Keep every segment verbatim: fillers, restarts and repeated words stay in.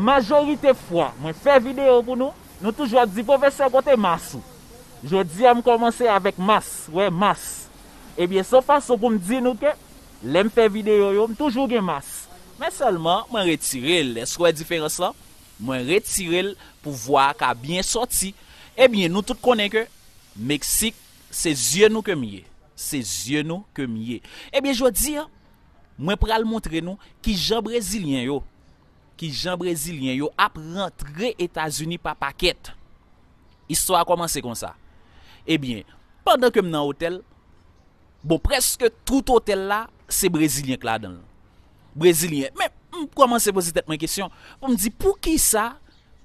Majorite fwa, mwen fè videyo pou nou, nou toujou ap di, "Pwofesè, kote mas ou?" Jodi a, m kòmanse avèk mas, wè, mas. Ebyen, se yon fason pou m di nou ke lè m fè videyo yo, m toujou gen mas. Men sèlman, mwen retire l. Èske w wè diferans lan? Mwen retire l pou vwa a ka byen sòti. Ebyen, nou tout konnen ke Meksik, se zye nou ke m ye. Se zye nou ke m ye. Ebyen, jodi a, mwen pral montre nou kijan Brezilyen yo, kijan Brezilyen yo ap rantre Etazini pa pakèt. Istwa a kòmanse konsa. Ebyen, pandan ke m nan otèl, bon, prèske tout otèl la, se Brezilyen k ladan l. Brezilyen. Men, m kòmanse poze tèt mwen kesyon pou m di, poukisa,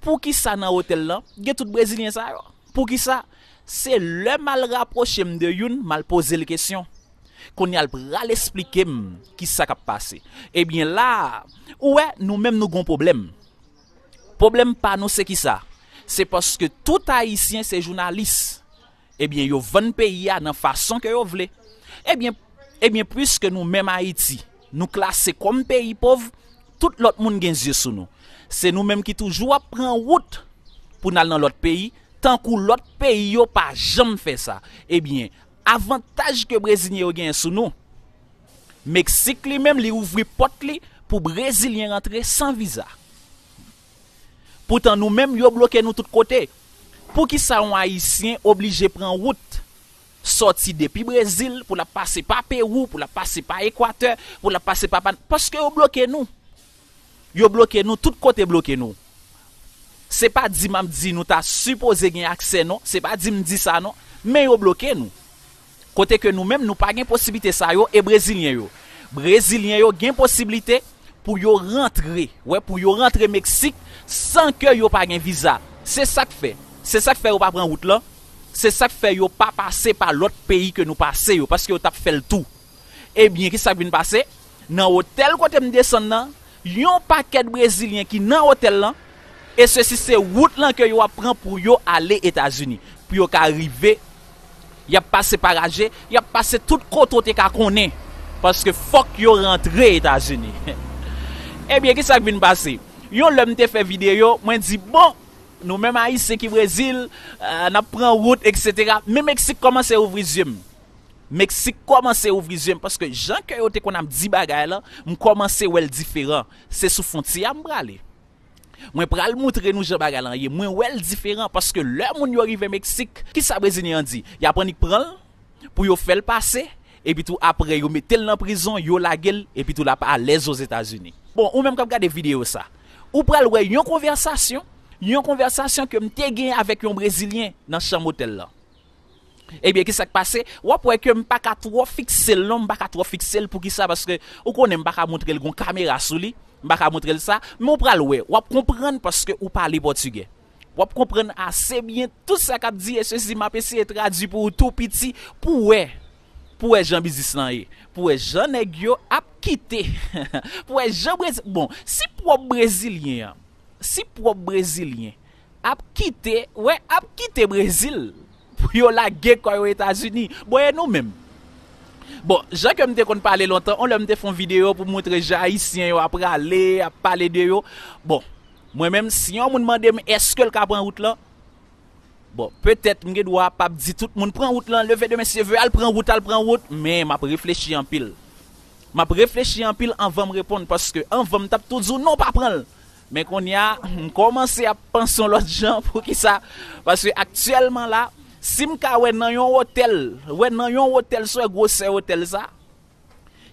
poukisa nan otèl lan, gen tout Brezilyen sa yo? Poukisa? Se lè m al rapwoche m de youn, m al poze l kesyon. Kounye a l pral esplike m kisa k ap pase. Ebyen la, ou wè, nou menm nou gon pwoblèm. Pwoblèm pa nou se kisa? Se paske tout Ayisyen se jounalis. Ebyen, yo vann peyi a nan fason ke yo vle. Ebyen, ebyen, piske nou menm Ayiti, nou klase kòm peyi pòv, tout lòt moun gen zye sou nou. Se nou menm ki toujou ap pran wout pou n al nan lòt peyi, tankou lòt peyi yo pa janm fè sa. Ebyen, avantaj ke Brezilyen yo genyen sou nou, Meksik li menm, li ouvri pòt li pou Brezilyen rantre san viza. Poutan nou menm, yo bloke nou tout kote. Poukisa yon Ayisyen oblije pran wout, sòti depi Brezil, pou l ap pase pa Pewou, pou l ap pase pa Ekwatè, pou l ap pase pa Pan-, paske yo bloke nou. Yo bloke nou, tout kote bloke nou. Se pa di m ap di nou ta sipoze gen aksè non, se pa di m di sa non, men yo bloke nou. Kote ke nou menm, nou pa gen posiblite sa yo, e Brezilyen yo. Brezilyen yo gen posiblite pou yo rantre, wè, pou yo rantre Meksik san ke yo pa gen viza. Se sa k fè. Se sa k fè yo pa pran wout lan. Se sa k fè yo pa pase pa lòt peyi ke nou pase yo, paske yo t ap fè l tou. Ebyen, kisa k vin pase? Nan otèl kote m desann nan, yon pakèt Brezilyen ki nan otèl lan, e sesi se wout lan ke yo ap pran pou yo ale Etazini, pou yo ka rive, y ap pase pa Raje, y ap pase tout kote w te ka konnen, paske fòk yo rantre Etazini. Ebyen, kisa k vin pase? Yon lè m te fè videyo, mwen di, bon, nou menm Ayisyen ki Brezil, euh, n ap pran wout, etsetera. Men Meksik kòmanse ouvri zye m. Meksik kòmanse ouvri zye m, paske jan ke yo te konn ap di bagay lan, m kòmanse wè l diferan. Se sou fwontyè a m prale. Mwen pral moutre nou jan bagay lan ye. Mwen wè l diferan, paske lè moun yo rive Meksik, kisa Brezilyen an di? Y ap annik pran l, pou yo fè l pase, epi tou apre yo mete l nan prizon, yo lage l, epi tou l ap alèz Ozetazini. Bon, ou menm k ap gade videyo sa, ou pral wè yon konvèsasyon, yon konvèsasyon ke m te gen avèk yon Brezilyen nan chanm otèl lan. Ebyen, kisa k pase? W ap wè ke m pa ka twò fikse l non, m pa ka twò fikse l. Poukisa? Paske ou konnen m pa ka montre l, gon kamera sou li, m pa ka montre l sa, men w pral wè, w ap konprann paske ou pale pòtigè. W ap konprann ase byen tout sa k ap di, e sesi m ap eseye tradui pou ou tou piti, pou w wè, pou w wè jan biznis lan ye, pou w wè jan nèg yo ap kite, pou w wè jan Brezi-, bon, si pwòp Brezilyen an, si pwòp Brezilyen ap kite, wè, ap kite Brezil pou yo lage kò yo Etazini. Bon, e nou menm? Bon, jan ke m te konn pale lontan, on lè m te fè yon videyo pou montre jan Ayisyen yo ap prale, ap pale de yo. Bon, mwen menm, si yon moun mande m èske l ka pran wout lan, bon, petèt m gen dwa p ap di tout moun pran wout lan, leve de men si Dye vle, al pran wout, al pran wout, men m ap reflechi anpil. M ap reflechi anpil anvan m reponn, paske anvan m t ap tou di w non, pa pran l. Men kounye a, m kòmanse ap panse yon lòt jan. Poukisa? Paske aktyèlman la, si m ka wè nan yon otèl, wè nan yon otèl, si w wè gwosè otèl sa,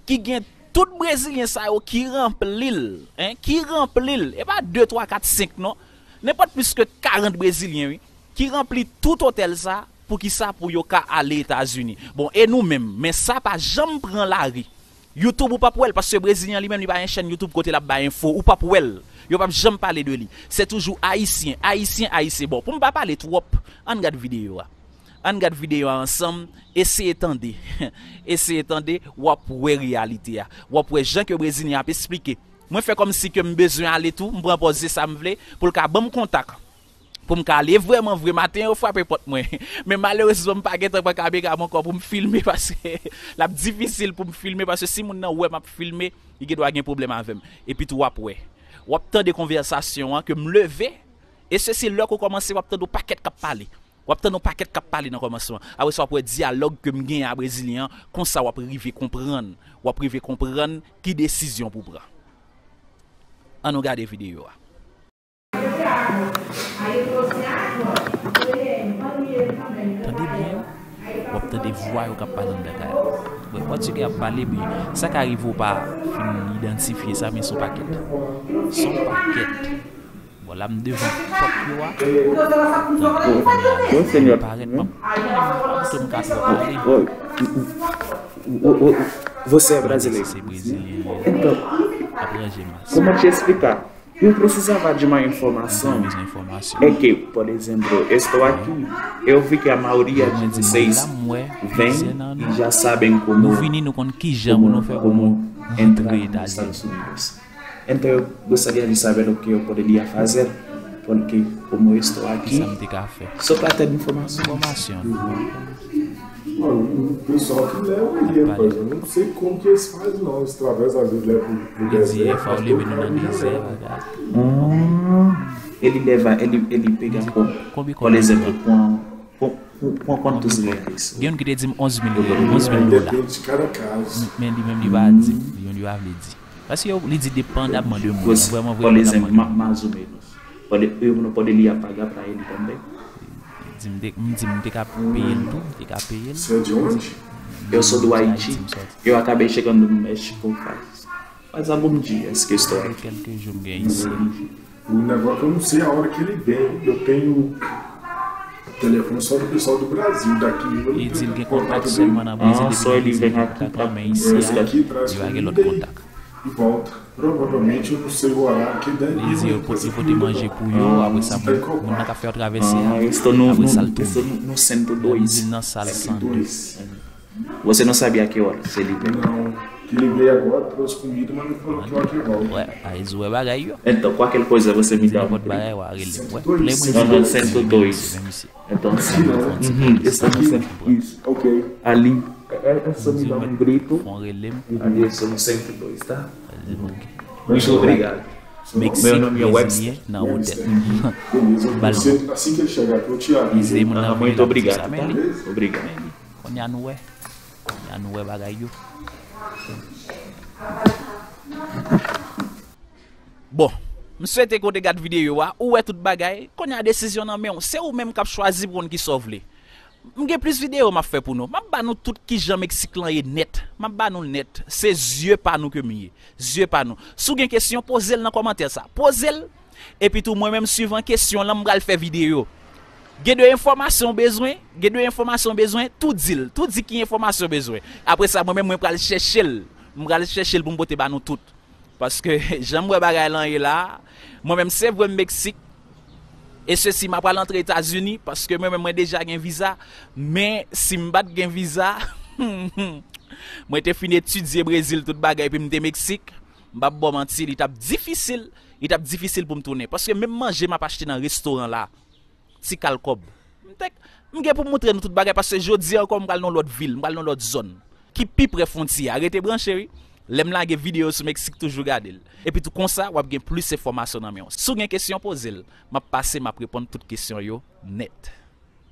ki gen tout Brezilyen sa yo ki ranpli l, en, ki ranpli l, e pa de, twa, kat, senk non, nenpòt plis ke karant Brezilyen, wi, ki ranpli tout otèl sa, poukisa pou yo ka ale Etazini? Bon, e nou menm, men sa pa janm pran lari. YouTube ou p ap wè l, paske Brezilyen an li menm li pa gen chèn YouTube kote l ap bay enfo, ou p ap wè l. Yo p ap janm pale de li. Se toujou Ayisyen, Ayisyen, Ayisyen. Bon, pou m pa pale twòp, ann gad videyo a. Ann gad videyo a ansanm, eseye tande. Eseye tande, w ap wè reyalite a. W ap wè jan ke Brezilyen ap esplike. Mwen fè kòmsi ke m bezwen ale tou, m pran pòz se sa m vle, pou l ka ban m kontak. Pou m ka ale vrèman vre, maten yo frape pòt mwen. Men malerezman, m pa gentan pran kamera m ankò pou m filme, paske l ap difisil pou m filme, paske si moun nan wè m ap filme, li gen dwa gen pwoblèm avè m. Epi tou, w ap wè. W ap tande konvèsasyon an ke m leve, e se, se lè ke w kòmanse, w ap tande yon pakèt k ap pale. W ap tande yon pakèt k ap pale nan kòmansman. Apre sa, w ap wè dyalòg ke m genyen a Brezilyen an, konsa w ap rive konprann. W ap rive konprann ki desizyon pou w pran. Ann nou gade videyo a. Tande byen, w ap tande vwa yo k ap pale anndan kay la. Bon, pòtigè ap pale, men sa ka rive w pa fin idantifye sa, men se yon pakèt. Se yon pakèt. Bon, la m devan pòt yo a. Wi, senyò. Parèt, m ap, m ka twò pale. Você é brasileiro? Se brezilyen li ye. Então, ap ranje mas. Como te explicar? Eu precisava de uma informação. Mwen bezwen enfòmasyon. É que, por exemplo, eu estou aqui. Eu vi que a maioria de vocês vêm e já sabem como, como, como entrar nos Estados Unidos. Então, eu gostaria de saber o que eu poderia fazer, porque como eu estou aqui, só para ter informações. Enfòmasyon. Mano, o pessoal que leva aí, rapaz. Eu não sei como que eles fazem, não. Eles atravessam, às vezes, leva pro, pro deserto, mas tem um caminho mesmo. Ele leva, ele, ele pega com, por exemplo, com, com, com quantos reais? Gen youn ki te di m onz mil, onz mil dola. Depende de cada caso. Men li menm li pa di, li menm li pa vle di. Paske yo, li di depandamman de moun nan. Vrèman, vrèman, depandamman de moun. Por exemplo, mais ou menos. Pode, eu não poderia pagar pra ele também? Di m te, m di m te ka peye l tou, m te ka peye l. Você é de onde? Eu sou do Haiti. Eu acabei chegando no México faz, faz alguns dias que estou aqui. Kèlke jou m gen isi. O negócio, eu não sei a hora que ele vem. Eu tenho telefone só do pessoal do Brasil, daqui eu não tenho contato dele. Li di l gen kontak sèlman nan Brezil, depi nan Brezil gen kontak la, men isi a, li pa gen lòt kontak. E volta. Provavelmente, eu não sei o horário que ele deve vir, mas eu poderia levar. Li di yo pote manje pou yo, apre sa, moun nan k ap fè yo travèse a, apre sa, l tounen. Li di l nan sal san de. Você não sabe a que hora, se ele vem? Não, que ele veio agora, trouxe comida, mas não falou que hora que volta. Wè, a, Ezou wè bagay yo. Então, qualquer coisa, você me dá um grito. Nenpòt bagay, w a rele m. Wè, plè mwen di, cento e dois. Menm isi. Então, assim, uhum, esse tá no centro. Isso, ok. Ali, é, é, é só me dá um grito. Fon rele m. E isso no centro dois, tá? Muito obrigado. Meu nome é Webster. Mexique, brezilyen, nan otèl. Beleza, você, assim que ele chegar aqui, eu te aviso. Li di moun nan vini l ap di sa, men li. Obrigado. Kounye a nou wè. Kounye a nou wè bagay yo. Bon, m swete ke w te gad videyo a, ou wè tout bagay, kounye a desizyon nan men w. Se ou menm k ap chwazi pou konn kisa w vle. M gen plis videyo m ap fè pou nou. M ap ba nou tout kijan Meksik lan ye nèt. M ap ba nou l nèt. Se zye pa nou ke m ye. Zye pa nou. Si w gen kesyon, poze l nan kòmantè sa. Poze l. Epi tou, mwen menm, swivan kesyon lan, m pral fè videyo. Gen de enfòmasyon w bezwen, gen de enfòmasyon w bezwen, tou di l. Tou di ki enfòmasyon w bezwen. Apre sa, mwen menm, mwen pral chèche l. M pral chèche l pou m pote ba nou tout. Paske jan m wè bagay lan ye la, mwen menm se vre m Meksik, e sesi m apral antre Etazini, paske mwen menm mwen deja gen viza, men si m pa t gen viza, mwen te fin etidye Brezil tout bagay, epi m te Meksik, m p ap ba w manti, li t ap difisil, li t ap difisil pou m tounen, paske menm manje m ap achte nan restoran la, ti kal kòb. M te, m gen pou m moutre nou tout bagay, paske jodi a ankò m pral nan lòt vil, m pral nan lòt zòn ki pi pre fwontyè a. Rete branche wi. Lè m lage videyo sou Meksik, toujou gade l. Epi tou konsa, w ap gen plis enfòmasyon nan men w. Si w gen kesyon, poze l. M ap pase, m ap reponn tout kesyon yo nèt.